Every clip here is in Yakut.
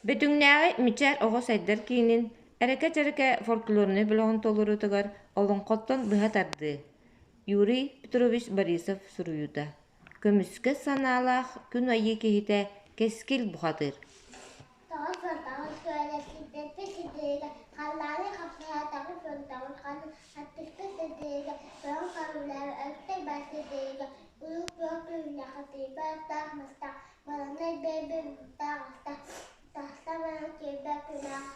Бөтүҥнээҕи Мичээр оҕо сайдар киинин Эрэкэ-чэрэкэ фольклорнай бөлөҕүн толоруутугар олоҥхоттон быһа тардыы Юрий Петрович Борисов суруйуута Көмүскэс санаалаах күн айыы киһитэ Кэскил бухатыыр Тоҕус күөлэстэрбит ситиигэ халлааны хапсаатаҕын фронтаҕын ханна аттыспыт ситиигэ бөҕө харылаах өртөй бас ситиигэ улуу күөх күннээх тыйбааттаах мастаах баланай бэйбэ бултаах астаах тахса баран киирбэт күнээх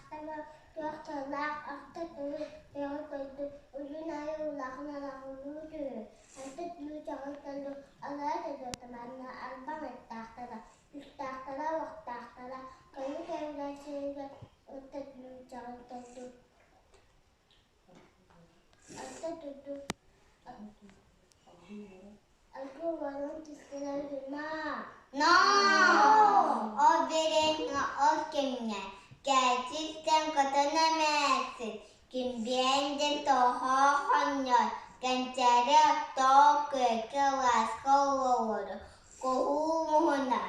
күөх тыллаах ахта тылы бөҕө дойду уйун айы улахан алаҕылыы түһү анты түү чаҕыл тылы алаа төдө таманна албан аттаахтара Күүстээхтэрэ, уохтаахтара, көҥү кэмҥэ сиригэр орто дьаҕыл дойду орто дойду аргы уолун түстэнэр гына Но! Ол бириэмэ ол кэмҥэ кээчиттэн көтөн эмээхсин кимбиэн диэн тоһоҕо хонньор, кэнчээри оттоох күөкэ алааска олорор Куһуу муһуна,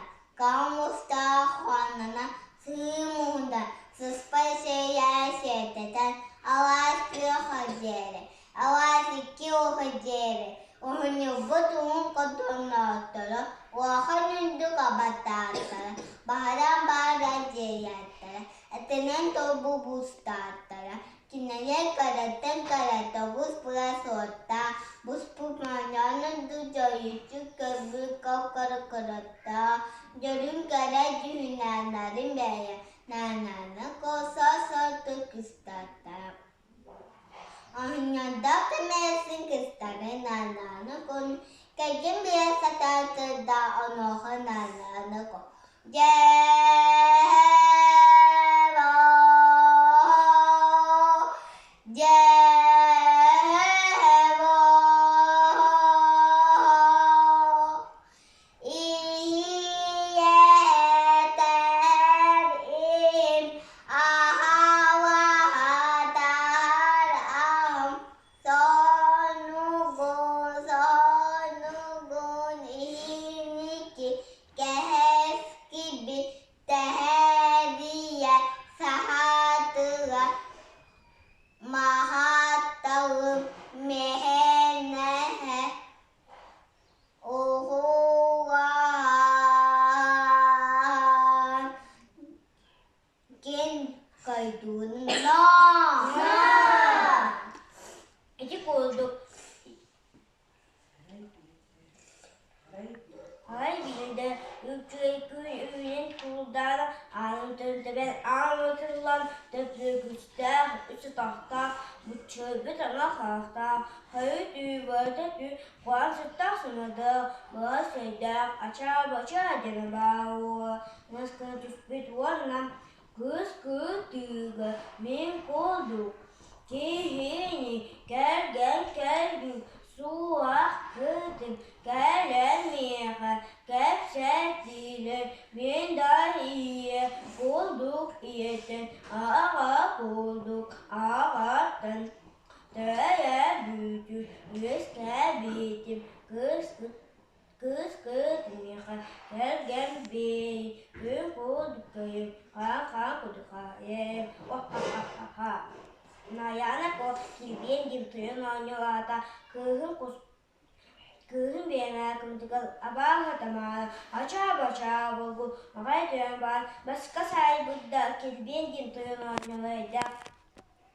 мустаах хоонноно, сыы муһуна, сыспай сиэйээ сиэтэтэн, алаас күөх диэри, алаас икки уһу диэри, уһунньурбут уһун хотонноохторо, улахан үрдүк абатааттара, баһаран баара дьиэйээттэрэ, этинэн тобу буустааттара, Кинилэр кыраттан кырата бус-быра суоттаах, буспут моонньоон дуу дьоһуйуччу көрбүт кып-кыра-кыраттаах, дьөрүҥ кэрэ дьүһүнээннэрин бэйэ наананы косо-сото кыстаттара. Оһунньардаах эмээхсин кыстары наананы кун, кэргэн биэрэ сатаан сырда онуоха наананы ку. Дьээ Сонугун иһиники кэһэскиби тэһэрийэ саһаатыга маһааталым мэһэнэһэ уһугаан кин кайдуунна Ити курдук Арай биирдэ үчүгэй күн үүнэн куулдаан аанын төлтөбөн аан ытыллан төптөрүкүстээх үс атахтаах быччыйбыт ама харахтаах хойут үү бөрөтө түү куһаҕан сыттаах сымардаах былас өйдөөх ачаа-бачаа диэн баар уола мас гына түспүт уонна кыыс кытыыга мин курдук киһини кэргэн кэлбит суох кытын кэлэн миэхэ кэпсэтиилэр мин да ийэ курдук ийэтин аҕа курдук аҕаттан төрөөбүтүм үөскээбитим кыыс Кыыс кыыс миэхэ кэргэн биэй, күн кудуккайым, хаан-хаан кудухайым, ох-ха-ха-ха-ха. Найаана Ко килбиэн диэн тойон оонньуулаата, кыыһын кус кыыһын биэмэ кымтыгар абааһы тамаара, ачаа-бачаа буолбут, маҕай тойон баар, баска саайбыт да килбиэн диэн тойон оонньуулайда.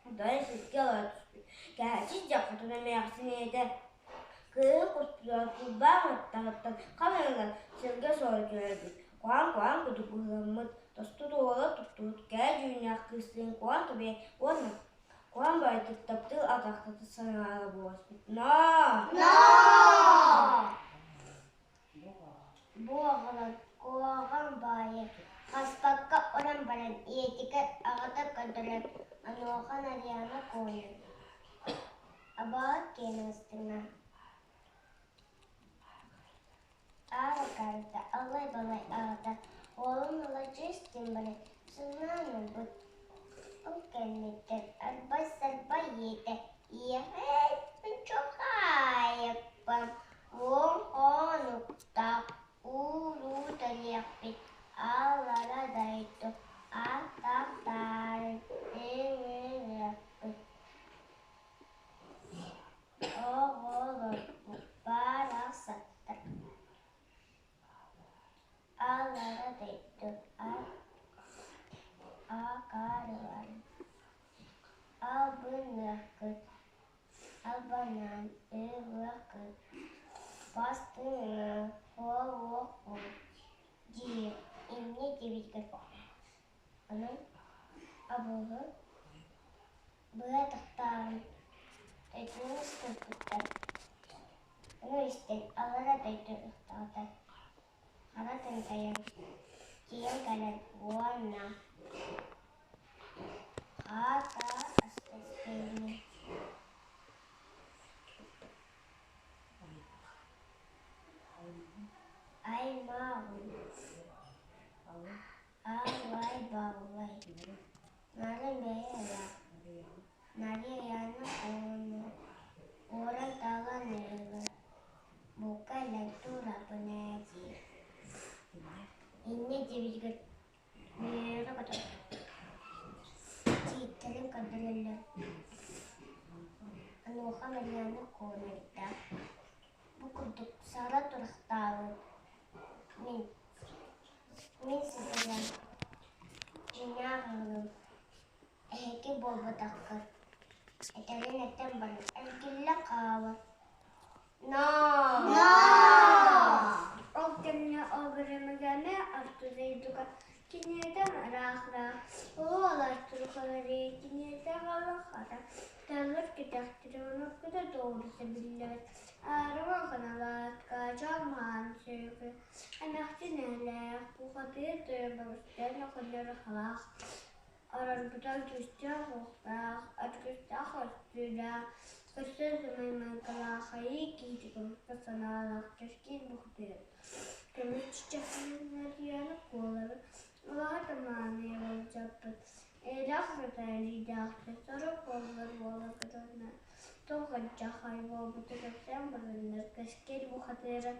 Онтон сиргэ олоро түспүт. Кээчик дьахтар эмээхсин ийэтэ кыыһы куспутугар кулбаах аттаҕыттан хам ылан сиргэ суола түһэрбит. Куһаҕан-куһаҕан курдук быһыыламмыт, тосту туола туттубут кээ дьүһүннээх кыыстыын куһаҕан түбэйэн уонна куһаҕан баҕайытык таптыыр атахтата санаала буолуспут. Ноо! Бу оҕолор куһаҕан баайы хаспакка уран баран ийэтигэр аҕата көрдөрөр, онуоха Нарыйаана куойар: «Абаҕа киэнэ ыстыҥа, Аал акаарыта, аллай-балай аҕата уолун ыла чыыс диэн баран сыҥаан ылбыт. Ол кэнниттэн арбай-сарбай ийэтэ ийэҕэ чохаайаппын уон хонуктаах ууруу тэниэхпит аалара дойду аал Онон абылы быа тахтаан дойдуну ыстырбыттар. Ону истэн аллара дойду ыксаата, хара тынтайан тиийэн кэлэн уонна хаата астастыыны аймаҕын Аалай-баалай, нарын бэйэлээх, Нарыйаны уоран талан ылан, бука илэн турабын ээ диир. Инньэ диэбитигэр үөрэ көтөн, тииттэрин көрдөрөллөр. Онуоха Марьяна куонайдаах, бу курдук сара турахтаабыт мин Мин сытыйан, дьиҥнээх аҕалым, эһиги буолбатаххыт, этэрин этэн баран эргиллэ хаалар Но! Ол кэмҥэ оберемеганы орто дойдуга киниэтэн ыраах-ыраах улуу алаас киниэтэ халах-хара тыллар кэтэхтэрэ оноргута тоҕурута биллибэт аарыма ханалаат хаачаах маһаан сүөкү Эмээхсин эһэлээх, бухатыыр тойон бабыстаан оҕонньор халаах, орорбутан күүстээх-уохтаах, аргыстаах өстүүлээх, көрсө сымай майгылаах айыы киһитэ көмүскэ санаалаах кэскил бухатыыр көмүс чыпчаххайын куолары улахан тамааны былдьаппыт, эйэлээх сатаалыйдаахтар сорох буоллар буоларгытына туох алдьархай буолбута кэпсээн бараннар кэскил бухатыыра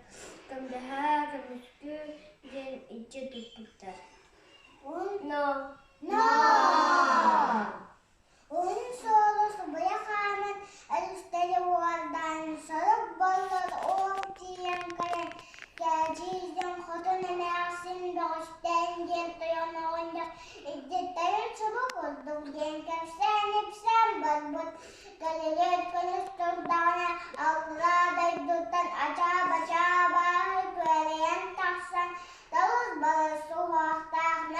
көмөлөһөө, көмүскүү диэн илдьэ туппуттар. Но! Уһун суолу субуйа хааман, өрүстэри уордаан, сорук боллор уол тиийэн кэлэн, Кээчиидьэн хотун эмээхсин бөҕүстээн диэн тойон оҕонньор илдьиттэрин субу курдук диэн кэпсээн-ипсээн барбыт. Кэлиҥҥи күнүс турдаҕына аллараа дойдуттан ачаа-бачаа абааһы күөрэйэн тахсан, талыс-балыс суһуохтаах.